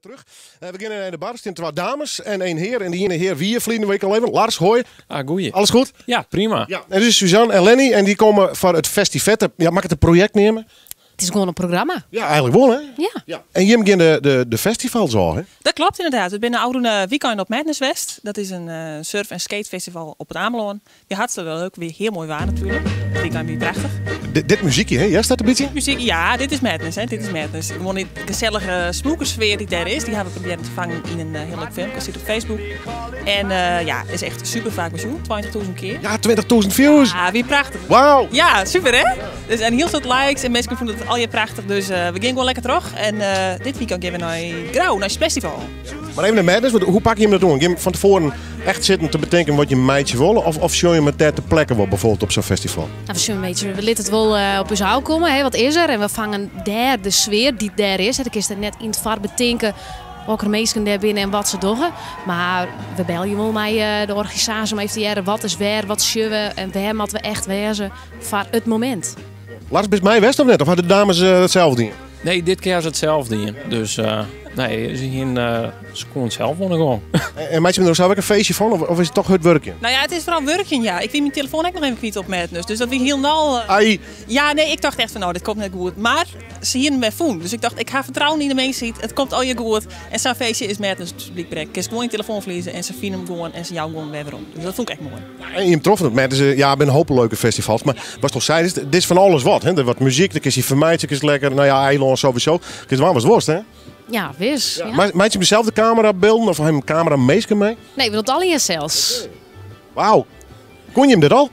Terug. We gean nei de bar. Der stean twa dames en één hear. En dy iene hear wie ferline wike al even. Lars, hoi. Ah, goeie. Alles goed? Ja, prima. Ja, en dit is Suzanne en Lenny. En dy komme foar it Festivette. Ja, mei ik it in projekt neame? It is gewoan in programma. Ja, eigentlik wol, hè? Ja. Ja. En jim gean de festivals ôf, hè? Dat klopt inderdaad. We binne ôfrûne wykein op Madness west. Dat is in surf- en skatefestival op it Amelân. Wie hartstikke leuk, wie hiel moai waar natuerlik. It wykein wie prachtich. Dit muzykje, hè? Hearst dat in bytsje? Dit muzyk, ja, dit is Madness, hè. Dit is Madness. Gewoan dy gesellige smûke sfear dy't dêr is, dy hawwe we probearre te fangen yn in hiel leuk filmke. Stiet op Facebook. En ja, is echt super faak besjoen, 20.000 kear. Ja, 20.000 views! Ja, wie prachtich. Wauw! Ja, super hè? Dus, en hiel soad likes en minsken fûnen it allegear prachtich. Dus we gean gewoan lekker troch. En dit wykein gean we nei Grou, nei Splashtival. Mar even de Madness, want hoe pakke jim dat oan? Gean jim fan tefoaren echt sitten te betinken wat jim meitsje wolle? Of sjogge jim it dêr ter plekke wol, bijvoorbeeld op sa'n festival? Nou, we sjogge in bytsje, we litte it wol op ús ôfkomme. Hè, wat is der? En we fange dêr de sfear dy't dêr is. Hè, dan kinst it net yn it foar betinke hokker minsken dêr binne en wat se dogge. Mar we belje wol mei de organisaasje om even te hearren wat is wêr, wat sjogge we en wêr moatte we echt wêze foar it momint. Lars, bist mei west of net? Of ha de dames it sels dien? Nee, dit kear ha se it sels dien. Dus nee, se hiene, se koene sels oan de gong. En meitsje jim der sels ek in feestje fan of is it toch hurd wurkjen? Nou ja, it is foaral wurkjen, ja. Ik wie myn telefoan ek noch even kwyt op Madness, dus dat wie hielendal... Ai! Ja, nee, ik tocht echt fan, no, dit komt net goed. Mar se hiene him wer fûn. Dus ik tocht, ik ha fertrouwen yn de minskheid, it komt allegear goed. En sa'n feestje is Madness dus blykber ek. Kinst gewoan je telefoan ferlieze en se fine him gewoan en se jouwe him gewoan wer werom. Dus dat fûn ik echt moai. En jim troffen it Madness, ja, binne in hoop leuke festivals, mar watst al seidest, dit is fan alles wat. Hè? Der wat muzyk, der kinst je fermeitsje, kinst lekker, nou ja, eilân sowieso. Kinst dwaan watst wolst, hè? Ja, wis. Ja. Meitsje jim sels de kamerabeelden of ha jim kameraminsken mei? Nee, we dogge it allegear sels. Wauw. Koene jim dit al?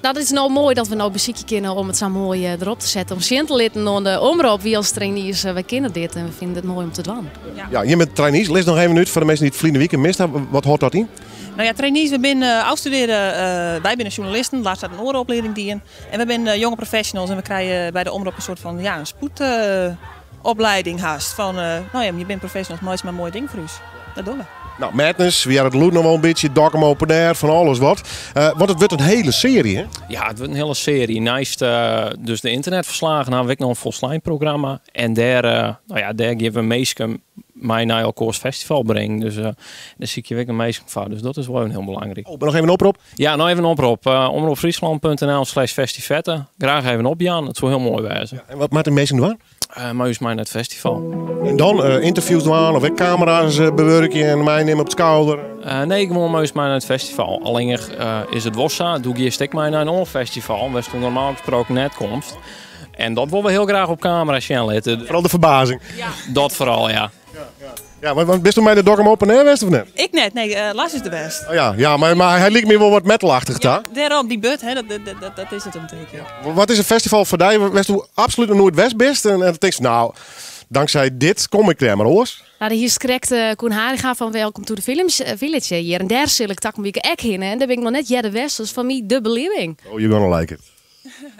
Nou, dat is no moai dat we no besykje kinne om it sa moai derop te setten. Om sjen te litten oan de omrop, wy as trainees, wy kinne dit en we fine it moai om te dwaan. Ja, jim binne trainees. Lis noch even út foar de minsken dy't it ferline wike mist hawwe. Wat hâldt dat yn? Nou ja, trainees, we binne ôfstudearre, wy binne sjoernalisten, Lars hat in oare oplieding dien. En we binne jonge professionals en we krije by de omrop in soart fan, ja, in spoedopleiding hast. Fan, nou ja, je binne professionals, meitsje mar in moai ding foar ús. Dat dogge we. Nou, Madness, we hearre it lûd noch wol in bytsje, Dokkum Open Air, fan alles wat. Want it wurdt in hiele searje, hè? Ja, it wurdt in hiele searje. Neist dus de ynternetferslagen hawwe we ek noch in folslein programma. En dêr, nou ja, dêr gean we minsken mei nei elkoars festival bringen. Dus dêr sykje we ek minsken foar. Dus dat is wol even hiel belangryk. Oh, noch even in oprop? Ja, noch even in oprop. Omropfriesland.nl/festivette. Graach even opjaan. It soe hiel moai wêze. Ja, en wat moatte de minsken dwaan? Mei ús mei nei it festival. En dan ynterviews dwaan of ek kamera's bewurkje en meinimme op it skouder? Nee, gewoan mei ús mei nei it festival. Allinnich is it wol sa, do giest ek mei nei in oar festival wêr'tsto normaal gesproken net komst. En dat wolle we hiel graach op kamera sjen litte. Foaral de ferbazing. Dat foaral, ja. Ja, want bisto mei de Dokkum Open Air west of net? Ik net, nee, Lars is der west. Oh ja, ja, mar hy liket my wol wat metalachtig ta. Ja, dêrom, dy burd, hè, dat is it om tink ik. Wat is in festival foar dy wêr'tsto absolút noch noait west bist en dan tinkst, nou, dankzij dit kom ik dêr, mar oars? Nou, der hiest krekt Koen Haringa fan Welcome to the Village hjir en dêr sil ik takom wike ek hinne en dêr bin ik noch net earder west, dat is foar my de belibbing. Oh, you're gonna like it.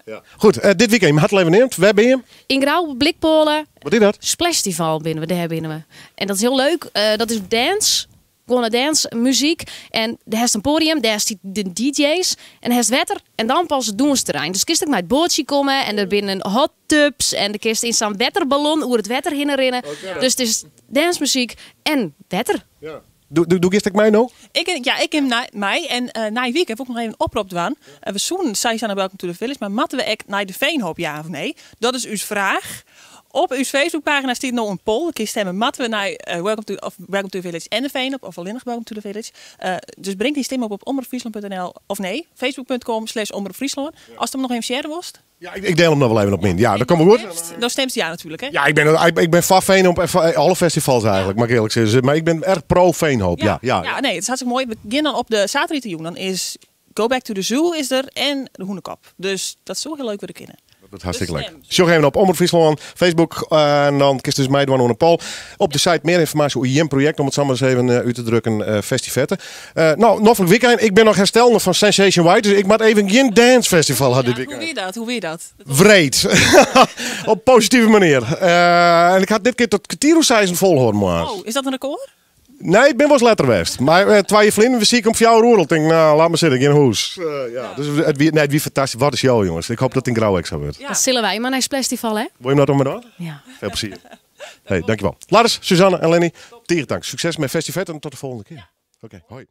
Ja. Goed, dit wykein, jim ha it al even neamd. Wêr binne jim? Yn Grou, op Blikpôle. Wat is dat? Splashtival binne we, dêr binne we. En dat is hiel leuk. Dat is dance, gewoane dance, muzyk. En dêr hast in poadium, dêr stiet de DJ's. En hast wetter en dan pas it dûnsterrein. Dus kinst ek mei it boatsje komme en der binne hot tubs en der kinst yn sa'n wetterballon oer it wetter hinne rinne. Dus it is dancemuzyk en wetter. Ja. Do giest ek mei no? Ik, ja, ik gean mei. En nije wike wol ik noch even in oprop dwaan. We soenen sawiesa nei Welcome to the Village, mar moatte we ek nei de Veenhoop, ja of nee? Dat is ús fraach. Op ús Facebookpagina stiet no in poll. Kinst stimme, moatte we nei Welcome to, of Welcome to the Village en de Veenhoop, of allinnich Welcome to the Village? Dus bring dyn stim op op omropfriesland.nl of nee, facebook.com/omropfriesland. Ast him noch even share wolst? Ja, ik deel hem nog wel even op min. Ja, dat komt wel goed. Dan stemst ja natuurlijk, hè? Ja, ik ben van Veenhoop en van alle festivals eigenlijk, mag ik eerlijk zeggen. Maar ik ben erg pro Veenhoop, ja. Ja, ja. nee, het is hartstikke mooi. We beginnen dan op de saterdeitejûn. Dan is Go Back to the Zoo is der en de Hûnekop. Dus dat soe hiel leuk wurde kinne. Dat is hartstikke leuk. Sjoch even op Omrop Fryslân, Facebook en dan kinst dus meidwaan oan de poll. Op de site mear ynformaasje oer jim projekt, om it sa mar ris even út te drukken, Festivette. No, noflik wykein. Ik bin noch herstellende fan Sensation White, dus ik moat even gjin dancefestival ha dit wykein. Hoe wie dat? Hoe wie dat? Wreed. Op positive manier. En ik ha dit kear tot kertier oer seizen folholden moarns. Oh, is dat in rekôr? Nee, ik bin wolris letter west. Mar twa jier ferlyn wie ik om fjouwer oere al. Tink, nou, laat mar sitte, gean nei hûs. Ja, dus it wie, nee, it wie fantastysk. Wat in show, jonges. Ik hoopje dat it yn Grou ek sa wurdt. Dan sille wy mar nei Splashtival, hè? Wolle jim dat om en dan? Ja. Veel plezier. Hey, dankjewel. Lars, Suzanne en Lenny, tige tank. Sukses mei Festivet en tot de folgjende kear. Oké, hoi.